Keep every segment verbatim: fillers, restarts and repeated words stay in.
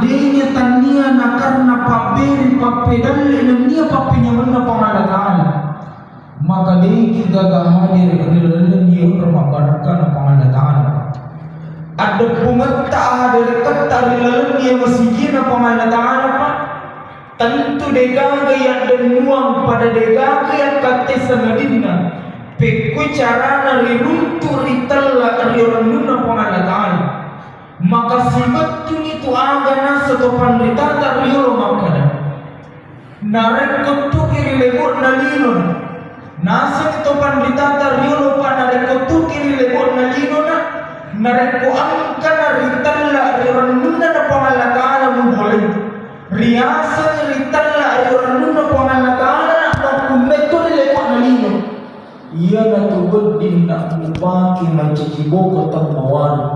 Dena tannia nakarna pabbere, pappedalle nennia pappenyamenna Puang Allah Ta'ala. Maka de'ki gaga hadir ri laleng iye onrong mabbarakkana Puang Allah Ta'ala. Addeppungetta hadirketta ri laleng iye masijina Puang Allah Ta'ala, Pak. Tentu degaga yaddennuang pada degaga yakkatte sangadinna pekkui carana riruntu ritella riorennunna Puang Allah Ta'ala. Maka sibettuni tu aga naseng to panritata riolo makkada, narekko tuki ri lebo'na lino, naseng to panritata riolo pa narekko tuki ri lebo'na linona, narekko engkana ritella riorennunna na Puang Allah Ta'ala mubolai, riaseng ritella riorennunna Puang Allah Ta'ala na makkunrai to ri lebo'na lino. Iyanatu weddinna mupake macaji boko temmawana,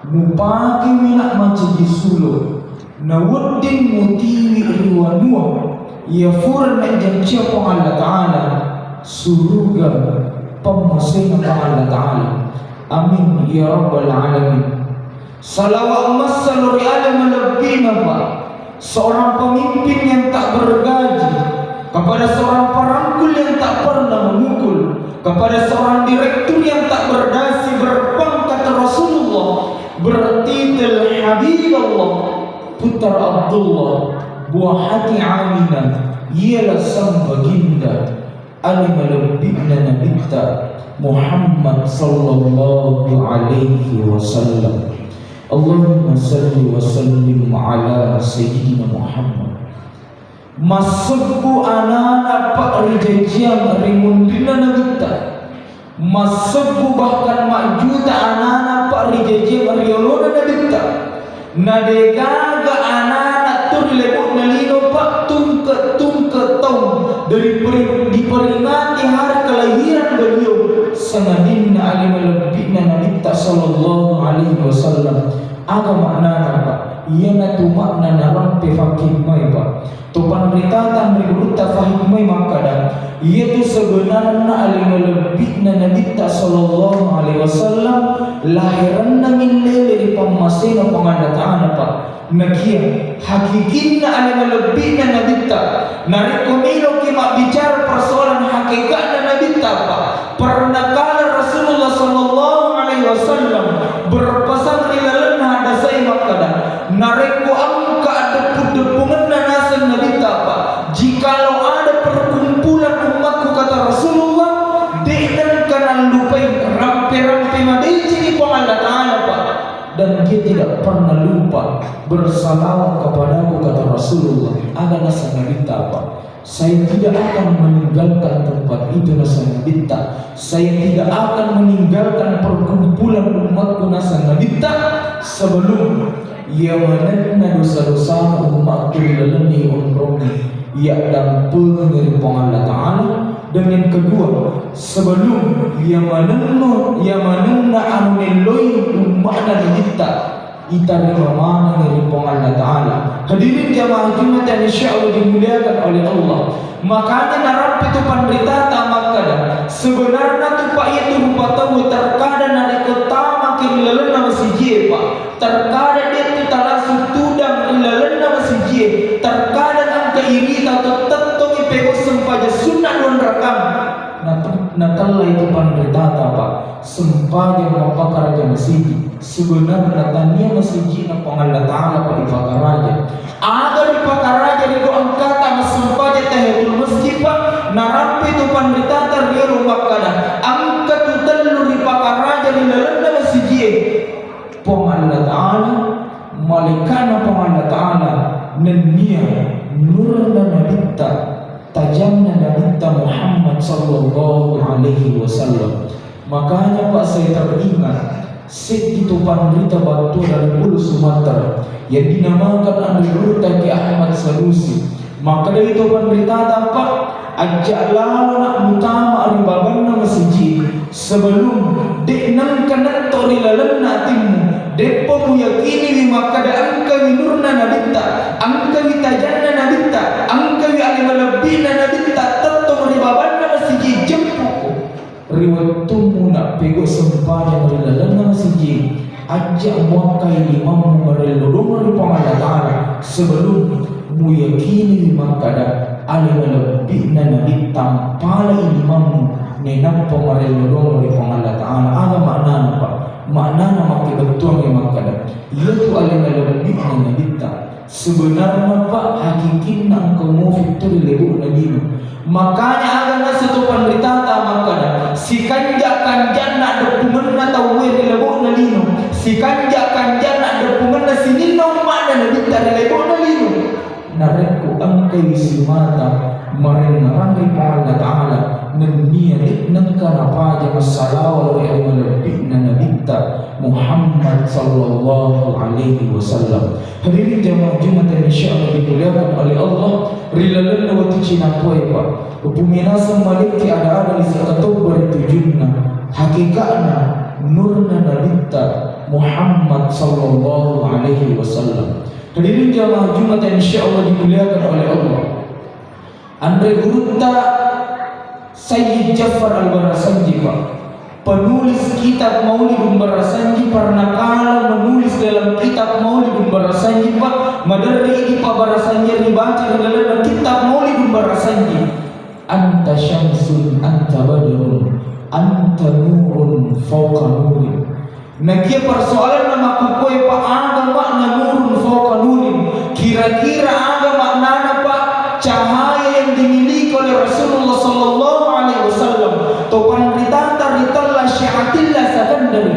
mupake mina macaji sulo, na wedding mutiwi ri wanua iya fura najancia Puang Allah Ta'ala, suruga pammasena Puang Allah Ta'ala. Amin ya rabbal alamin. Salawat massalo ri ale malebbina, Pak. Seorang pemimpin yang tak bergaji, kepada seorang perangkul yang tak pernah memukul, kepada seorang direktur yang tak berdasi, berpangkat Rasulullah, bertitel Habibullah, putra Abdullah, buah hati Aminah, ialah sang baginda. Ale malebbi'na Nabitta Muhammad sallallahu alaihi wasallam. Allahumma salli wa sallim ala Sayyidina Muhammad. Massebbu anana pa rijajiang ri munrinna Nabitta. Massebbu bahkan majjuta anana pa rijajiang ri olona Nabitta. Na degaga anana tu ri lebo'na lino, Pak, tungke-tungke taung dari peri-, diperingati hari kelahiran beliau, sangadinna ale malebbi'na Nabitta sallallahu alaihi wasallam. Aga maknana, Pak? Iyanatu makna narampe fakkimmai, Pak. To panritata ri gurutta fahimai makkada, iyatu sebenarna ale malebbi'na Nabitta sallallahu alaihi wasallam laheranna millele ri pammasena Puang Allah Ta'ala, Pak. Nakia hakikinna ale malebbi'na Nabitta, narekko meloki mabbicara persoalan hakikatna Nabitta, Pak, pernah kala Rasulullah sallallahu alaihi wasallam berpesan ri lalenna hadasai makkada, narekko engka addeppu-deppungenna naseng Nabitta, Pak, jikalau ada perkumpulan umatku, kata Rasulullah, de' nengka nallupai rampe-rampe madeceng Puang Allah Ta'ala, Pak. Dan dia tidak pernah lupa bersalawat kepadaku, kata Rasulullah. Aga naseng Nabitta, Pak? Saya tidak akan meninggalkan tempat itu, naseng Nabitta. Saya tidak akan meninggalkan perkumpulan umatku, naseng Nabitta, sebelum iya manenna dosa-dosana umatku ri lalenna onrongngé, iya dampengengngi ri Puang Allah Ta'ala. Dan yang kedua, sebelum iya manenno, iya manenna anu melloi umma'na Nabitta, itarima manengngi ri Puang Allah Ta'ala. Hadirin jamaah Jumat yang insya Allah dimuliakan oleh Allah. Makanya narampe tu panritata makkada, sebenarna tu, Pak, iya tu rupa tau terkadang narekko tamaki ri lalenna masijie, Pak, terkadang de' tu talasu tudang ri lalenna masijie, terkadang engka irita tu tettongi pegau sempajang sunna duang rakang. Nat-, natellai tu panritata, Pak, sempajang mappakaraja masiji. Sebenarna tania masiji'na Puang Allah Ta'ala, Pak, ipakaraja. Aga ripakaraja ri do engkata massempajang tahiyatul masjid, Pak? Narampe tu panritata riolo makkada, engka tu tellu ripakaraja ri lalenna masijie. Puang Allah Ta'ala, malaika'na Puang Allah Ta'ala, nennia nurna Nabitta, tajanna Nabitta Muhammad sallallahu alaihi wasallam. Makanya, Pak, saya teringat seddi tu panrita battua dari Pulau Sumatera yang dinamakan Anre Gurutta Ki Ahmad Sanusi. Makkedai to panritata, Pak, ajja lalo nak mutama ri babanna masiji sebelum de' nengka netto ri lalenna atimmu, deppa muyakiniwi makkada engkawi nurna Nabitta, engkawi tajanna Nabitta, engkawi ale malebbi'na Nabitta tettong ri babanna masiji, jempukku. Ri wettummu nappegau sempajang ri lalenna masiji, ajja muakkai limammu marello doang ri Puang Allah Ta'ala. Sebelum muyakini makkada alena lebbi'na Nabitta, pala ilimammu, nainappa marello doang ri Puang Allah Ta'ala. Aga maknana, Pak? Maknana makkebettuangnge makkada, iyatu alena lebbi'na Nabitta, sebenarna, Pak, hakikinna engka mufi tu ri lebo'na lino. Makanya aga naseng to panritata makkada, sikanja-kanjanna deppungenna tauwe ri lebo'na lino, sikanja-kanjanna deppungenna sininna umma'na Nabitta ri lebo'na lino. Narekko engkai simata marengngerang ri Puang Allah Ta'ala, nennia de' nengka napaja massalawa ri alena lebbi'na Nabitta Muhammad sallallahu alaihi wasallam. Hadirin jamaah Jumat yang insyaallah dimuliakan oleh Allah, ri lalenna wettu cinampoe, Pak, upumi naseng malekki ada-ada ri sekatobba ri tujunna, hakikatna nurna Nabitta Muhammad sallallahu alaihi wasallam. Hadirin jamaah Jumat yang insyaallah dimuliakan oleh Allah. Anre gurutta Sayyid Ja'far Al-Barasanji, Pak, penulis kitab Maulidun Barasanji, pernah kala menulis dalam kitab Maulidun Barasanji, Pak, maderri idi Pak Barasanji ribaca ri dalam kitab Maulidun Barasanji. Anta syamsun, anta badrun, anta nurun fauqa nurin. Nakia persoalanna makkukue, Pak, aga makna nurun fauqa nurin? Kira-kira aga maknana, Pak, cahaya yang dimiliki oleh Rasulullah sallallahu alaihi wasallam? To panritata ritella Syiatillah Sakandari,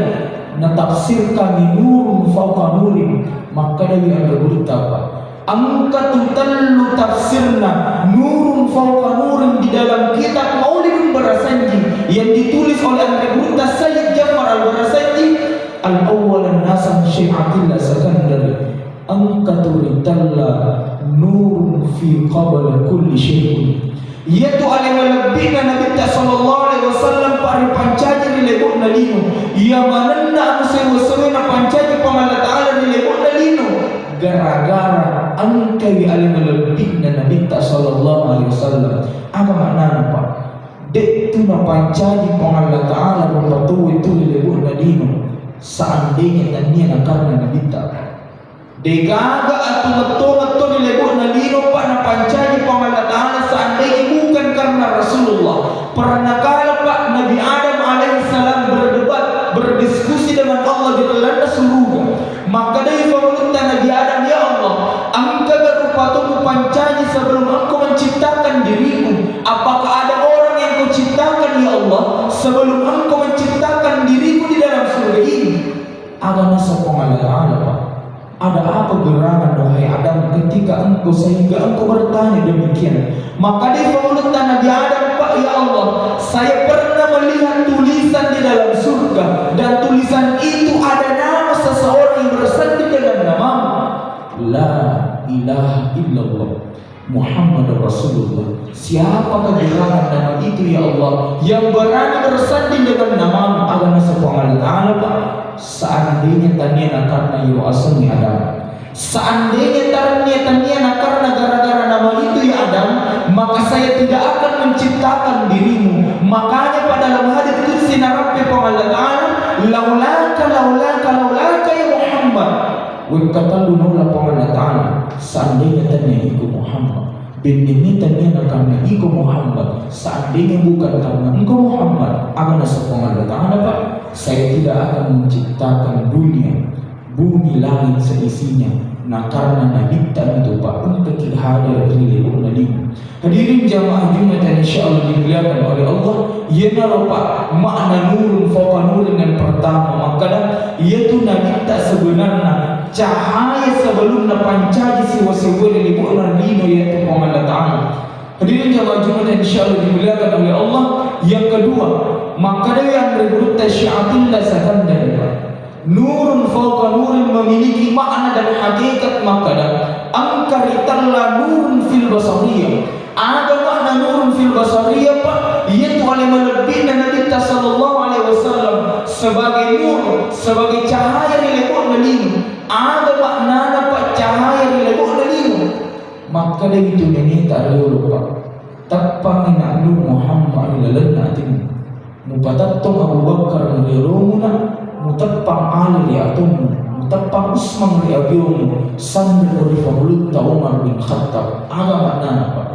natafsirkan nurun fauqa nurin. Makkadawi anre gurutta, Pak, engka tu tellu tafsirna nurun fauqa nurin di dalam kitab Maulidun Barasanji yang ditulis oleh anre gurutta Sayyid Ja'far Al-Barasanji. Al-awwal naseng Syiatillah Sakandari, engka tu ritella nurun fi qabla kulli syai'in. Iyatu alena lebbi'na Nabitta sallallahu alaihi wasallam, Pak, ripancaji ri lebo'na lino. Iya manenna anu sewa-sewa napancaji Puang Allah Ta'ala ri lebo'na lino, gara-gara engkai alena lebbi'na Nabitta sallallahu alaihi wasallam. Aga maknana, Pak? De' tu napancaji Puang Allah Ta'ala rupa tauwe tu ri lebo'na lino seandainya tania nakarena Nabitta. Degaga atu metto-metto ri lebo'na lino, Pak, napancaji Puang Allah Ta'ala seandainya bukan karena Rasulullah. Pernah kala, Pak, Nabi Adam alaihissalam berdebat, berdiskusi dengan Allah di dalam suruga. Makkadai pangulutta Nabi Adam, "Ya Allah, engkaga rupa tau mupancaji sebelum Engkau menciptakan diriku? Apakah ada orang yang Kau ciptakan, ya Allah, sebelum Engkau menciptakan diriku di dalam surga ini?" Aga naseng Puang Allah Ta'ala, Pak? Ada apa gerangan, wahai Adam, ketika engkau, sehingga engkau bertanya demikian? Makkadai pangulutta Nabi Adam, Pak, "Ya Allah, saya pernah melihat tulisan di dalam surga, dan tulisan itu ada nama seseorang yang bersanding dengan namamu. La ilaha illallah." Muhammadur Rasulullah. Siapa kegerangan nama itu, ya Allah, yang berani bersanding dengan namamu? Aga naseng Puang Allah Ta'ala, Pak? Seandainya tania nakarena iro asengnge Adam, seandainya tania, tania nakarena gara-gara nama itu, ya Adam, maka saya tidak akan menciptakan dirimu. Makanya, Pak, dalam hadis qudsi narappe Puang Allah Ta'ala, "Laulaka, laulaka, laulaka, ya Muhammad." Wekka tellu naulle Puang Allah Ta'ala, seandainya tania iko Muhammad, benninni tania nakarena iko Muhammad, seandainya bukan karena engkau Muhammad, aga naseng Puang Allah Ta'ala, Pak? Saya tidak akan menciptakan dunia, bumi, langit seisinya, nakarena Nabitta itu, Pak, engkaki hadir ri lebo'na lino. Hadirin jamaah Jumat yang insyaallah dimuliakan oleh Allah, iyanaro, Pak, makna nurun fauqa nurin yang pertama, makkada iyatu Nabitta sebenarna cahaya sebelum napancaji siwa-siwa ri lebo'na lino, iyatu Puang Allah Ta'ala. Hadirin jamaah Jumat yang insyaallah dimuliakan oleh Allah, yang kedua, makkada yang bergurutta Syiatillah Sakandari, Pak. Nurun fauqa nurin memiliki makna dan hakikat makkada engka ritella nurun fil basariyah. Aga makna nurun fil basariyah, Pak? Iyatu ale malebbi'na Nabitta sallallahu alaihi wasallam sebagai nur, sebagai cahaya ri lebo'na lino. Aga maknana, Pak, cahaya ri lebo'na lino? Makkadai tu neneta riolo, Pak, "Teppangi nak Nur Muhammad ri lalenna atimmu. Mupatettong Abu Bakar ri riolomuna, muteppang Ali ri atommu. Muteppang Usman ri abiomu, sanreko ri famulutta Umar bin Khattab. Aga maknana, Pak?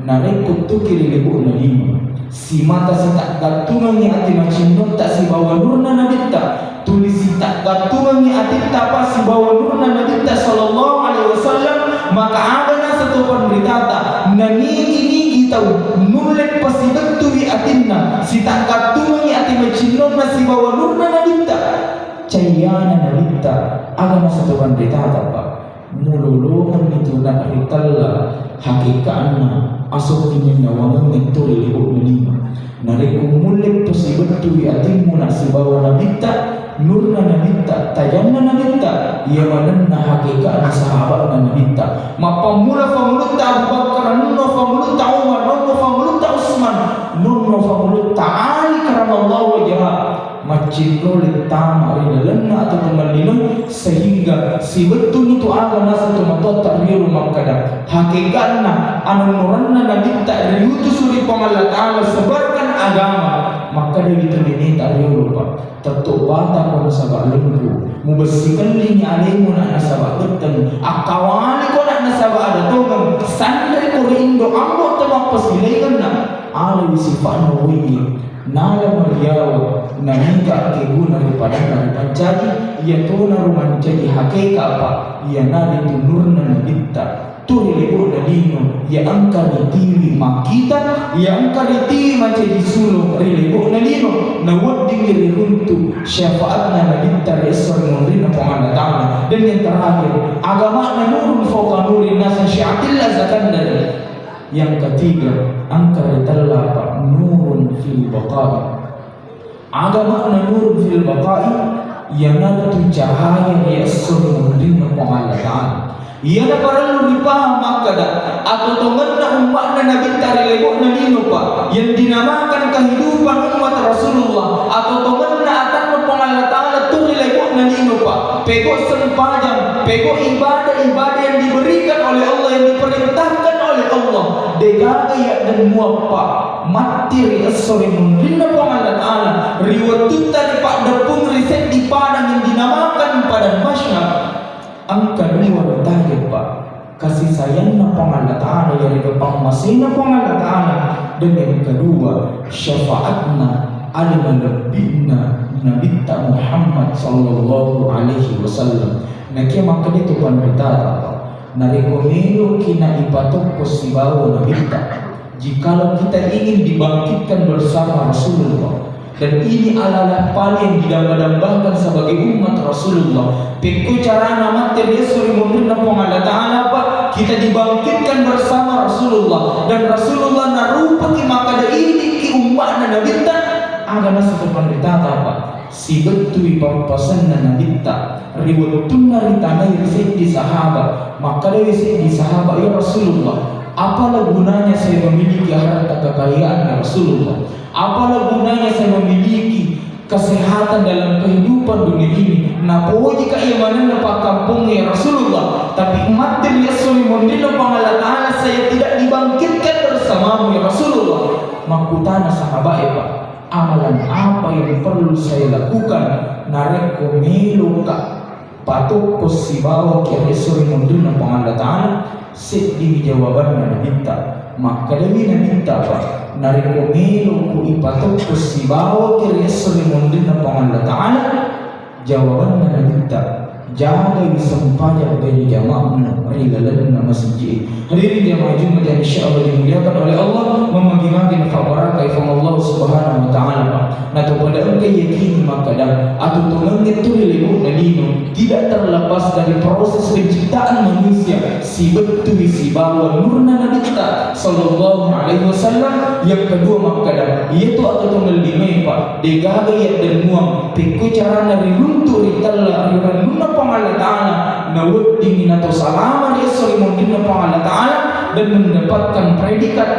Narekko tuki ri lebo'na lino, simata sitaggattungengngi ati macinnotta sibawa nurna Nabitta, tuli sitaggattungengngi atitta, Pak, sibawa nurna Nabitta sallallahu alaihi wasallam, maka aga naseng to panritata, nanigi-nigi tau nulle pasibettui atinna, sitaggattungengngi ati macinnonna sibawa nurna Nabitta. Caiyana Nabitta, aga naseng to panritata, Pak? Mulolongenni tu na ritella hakeka'na asokkinyinnawangengnge to ri lebo'na lino. Narekko mulle pasibettui atimmu na sibawa Nabitta, nurna Nabitta, tajanna Nabitta, iya manenna hakeka'na sahaba'na Nabitta. Mappammula famulutta Abu Bakar, nonno famulutta Umar, nonno famulutta Usman, nonno famulutta Ali karamallahu wajhah. Maccinrole tama ri lalenna atau pemallino, sehingga sibettuni tu aga naseng tomatoatta riolo makkada, hakeka'na anunnuranna Nabitta riutusu ri Puang Allah Ta'ala sebarkan agama, makkada witu neneta riolo, Pak, tetto bata ko nasaba lengku, mubessi kellingi alemu na nasaba betteng, akkawaliko na nasaba ada tongeng, sanreko ri indo ambo to mappasilaingenna, alai sifa'na woi. Nala mariawa, nanika keguna ri padanna ripancaji, iya tonaro mancaji hakeka, Pak, iyanaritu nurna Nabitta. Tu ri lebo'na lino, iya engka ritiwi makkita, iya engka ritiwi mancaji sulo ri lebo'na lino, naweddingngi riruntu syafaatna Nabitta ri esso ri munrinna Puang Allah Ta'ala. Dan yang terakhir, agama'na nurun fauqa nurin, naseng Syekh Atilla Zakandari. Yang ketiga, engka ritella, Pak, nurun fil baqa'i. Aga makna nurun fil baqa'i? Iyanaritu cahaya ri esso ri munrinna Puang Allah Ta'ala. Iyana parellu ripahang makkada, atotongenna umma'na Nabitta ri lebo'na lino, Pak, yang dinamakan kehidupan umat Rasulullah, atotongenna atanna Puang Allah Ta'ala tu ri lebo'na lino, Pak. Pego sempajang, pego ibadah-ibadah yang diberikan oleh Allah, yang diperintahkan oleh Allah. Degaga iya dan muappa matti ri esso ri munrinna Puang Allah Ta'ala, ri wettutta ripaddeppung ri seddi padang yang dinamakan Padang Mahsyar. Engka dua ritajeng, Pak. Kasih sayangna Puang Allah Ta'ala, yarega pammasena Puang Allah Ta'ala, dan yang kedua, syafaatna, ale malebbi'na Nabitta Muhammad sallallahu alaihi wasallam. Nakia makkeda tu panritata, Pak, narekko meloki na ipatokko sibawa Nabitta, jikalau kita ingin dibangkitkan bersama Rasulullah, dan ini adalah paling didamba-dambakan sebagai umat Rasulullah. Pekko carana matti ri esso ri munrinna Puang Allah Ta'ala, Pak, kita dibangkitkan bersama Rasulullah. Dan Rasulullah narupaki makkada idikki umma'na Nabitta, aga naseng panritata, Pak? Sibettui pappasenna Nabitta ri wettunna ritanai ri seddi sahaba. Makkedai seddi sahaba, "Ya Rasulullah, apalah gunanya saya memiliki harta kekayaan, ya Rasulullah? Apalah gunanya saya memiliki kesehatan dalam kehidupan dunia ini? Napojika iya manenna pakkampongngé, ya Rasulullah, tapi matti ri esso ri munrinna Puang Allah Ta'ala, saya tidak dibangkitkan bersamamu, ya Rasulullah." Makkutana sahabaé, Pak, "Amalan apa yang perlu saya lakukan narekko meloka patokko sibawaki ri esso ri munrinna Puang Allah Ta'ala?" Seddimi jawabanna Nabitta. Makkedai Nabitta, Pak, "Narekko meloko ipatokko sibawaki ri esso ri munrinna Puang Allah Ta'ala," jawabanna Nabitta, "Jagai sempajang berjamaahmu ri lalenna masijid." Hadirin jamaah Jumat yang insyaallah dimuliakan oleh Allah, memagi-magi nafa barakai Puang Allah Subhanahu wa Ta'ala, Pak. Natopada engka yakini makkada, atuo tongengngé tu ri lebo'na lino, tidak terlepas dari proses penciptaan manusia, sibettui sibawa nurna Nabitta sallallahu alaihi wasallam. Yang kedua makkada, iyatu atuo tongeng limaé, Pak, dégaga yaddennuang pekko carana riruntu ritella ri rennunna Puang Allah Ta'ala, naweddingngi nato salama ri esso ri munrinna Puang Allah Ta'ala dan mendapatkan predikat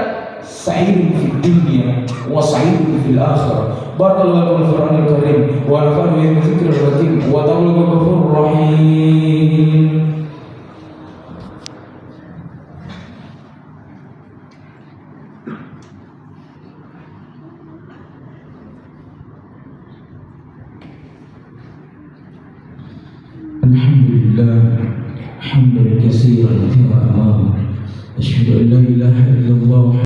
sa'idun fid dunya wa sa'idun fil akhirah. Barakallahu lakum fil Qur'anil Karim wa nafa'ana bihi min dzikril hakim wa ta'ala ghafurur rahim. وأمر. أشهد أن لا إله إلا الله